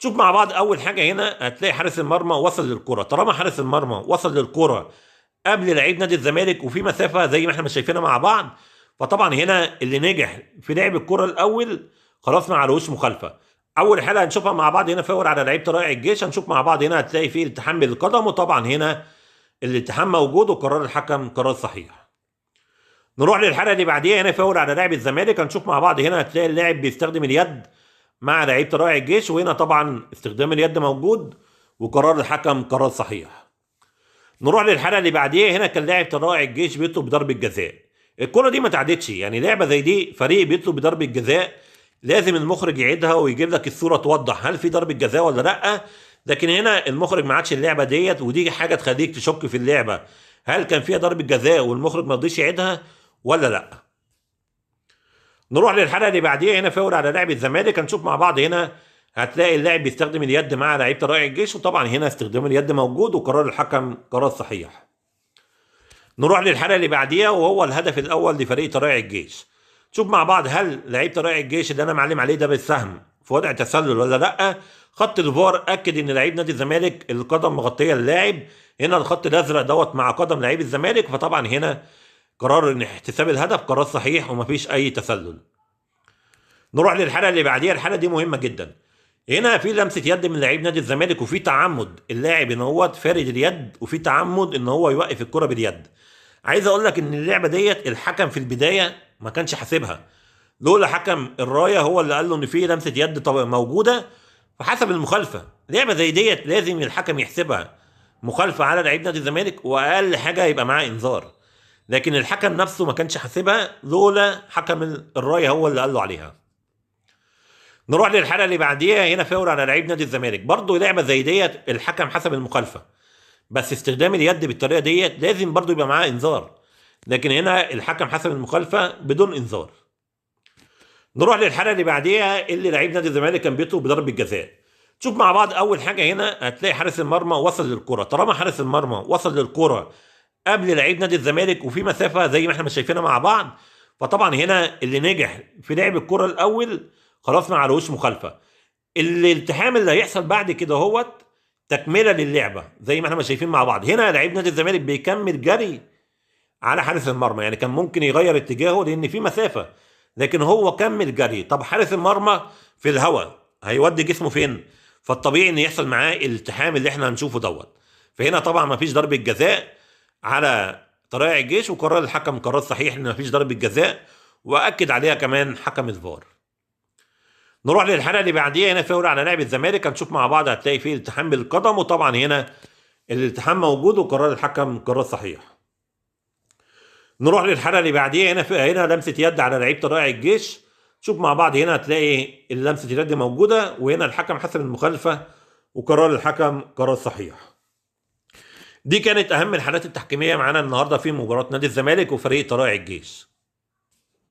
شوف مع بعض اول حاجة هنا هتلاقي حارس المرمى وصل للكرة. طالما حارس المرمى وصل للكرة قبل لعيب نادي الزمالك وفي مسافة زي ما احنا مش شايفينها مع بعض، فطبعا هنا اللي نجح في لعب الكره الاول خلاص ما عليهوش مخالفة. اول حاله هنشوفها مع بعض هنا فاول على لعيب طلائع الجيش. هنشوف مع بعض هنا هتلاقي فيه التحام بالقدم، وطبعا هنا الالتحام موجود وقرار الحكم قرار صحيح. نروح للحالة اللي بعديها، هنا فاول على لاعب الزمالك. هنشوف مع بعض هنا هتلاقي اللاعب بيستخدم اليد مع لعيب طلائع الجيش، وهنا طبعا استخدام اليد موجود وقرار الحكم قرار صحيح. نروح للحالة اللي بعديها، هنا كان لاعب طلائع الجيش بيطلب ضربه جزاء. الكره دي ما تعدتش، يعني لعبه زي دي فريق بيطلب ضربه جزاء لازم المخرج يعيدها ويجيب لك الصورة توضح هل في ضربه جزاء ولا لا. لكن هنا المخرج ما عادش اللعبة ديت، ودي حاجة تخليك تشك في اللعبة هل كان فيها ضربه جزاء والمخرج ما رضيش يعيدها ولا لا. نروح للحالة اللي بعديها، هنا فاول على لاعب الزمالك. هنشوف مع بعض هنا هتلاقي اللاعب بيستخدم اليد مع لعيب طلائع الجيش، وطبعا هنا استخدام اليد موجود وقرار الحكم قرار صحيح. نروح للحالة اللي بعديها وهو الهدف الاول لفريق طلائع الجيش. شوف مع بعض هل لعيب طلائع الجيش اللي انا معلم عليه ده بالسهم في وضع تسلل ولا لا. خط الفار اكد ان لعيب نادي الزمالك القدم مغطيه اللاعب، هنا الخط الازرق دوت مع قدم لعيب الزمالك، فطبعا هنا قرار ان احتساب الهدف قرار صحيح ومفيش اي تسلل. نروح للحالة اللي بعديها، الحالة دي مهمة جدا. هنا في لمسه يد من لعيب نادي الزمالك، وفي تعمد اللاعب ان هو فارد اليد، وفي تعمد ان هو يوقف الكره باليد. عايز اقول لك ان اللعبة ديت الحكم في البداية ما كانش حاسبها، لولا حكم الراية هو اللي قال له ان في لمسه يد موجودة فحسب المخالفة. لعبه زي ديت لازم الحكم يحسبها مخالفة على لعيب نادي الزمالك، واقل حاجة يبقى معاه انذار، لكن الحكم نفسه ما كانش حاسبها لولا حكم الراية هو اللي قال له عليها. نروح للحالة اللي بعديها، هنا فاول على لعيب نادي الزمالك. برضه لعبه زي ديت الحكم حسب المخالفة، بس استخدام اليد بالطريقة ديت لازم برضه يبقى معاه انذار، لكن هنا الحكم حسب المخالفة بدون انذار. نروح للحالة اللي بعديها اللي لعيب نادي الزمالك كان بيطلب بضربه جزاء. شوف مع بعض اول حاجة هنا هتلاقي حارس المرمى وصل للكرة. طالما حارس المرمى وصل للكرة قبل لعيب نادي الزمالك وفي مسافة زي ما احنا مش شايفينها مع بعض، فطبعا هنا اللي نجح في لعب الكره الاول خلاص ما عليهوش مخالفة. الالتحام اللي هيحصل بعد كده هوت تكمله للعبة زي ما احنا مش شايفين مع بعض. هنا لعيب نادي الزمالك بيكمل جري على حارس المرمى، يعني كان ممكن يغير اتجاهه لان في مسافة، لكن هو كمل جري. طب حارس المرمى في الهواء هيودي جسمه فين؟ فالطبيعي ان يحصل معاه الالتحام اللي احنا هنشوفه دوت. فهنا طبعا ما فيش ضربه جزاء على طلائع الجيش، وقرار الحكم قرار صحيح ان ما فيش ضربه جزاء، واكد عليها كمان حكم الفار. نروح للحالة اللي بعديها، هنا فاول على لاعب الزمالك. هنشوف مع بعض هتلاقي فيه التحام بالقدم، وطبعا هنا الالتحام موجود وقرار الحكم قرار صحيح. نروح للحالة اللي بعديها، هنا لمسه يد على لعيب طلائع الجيش. شوف مع بعض هنا هتلاقي لمسه اليد موجودة، وهنا الحكم حسب المخالفة وقرار الحكم قرار صحيح. دي كانت اهم الحالات التحكيميه معانا النهارده في مباراة نادي الزمالك وفريق طلائع الجيش.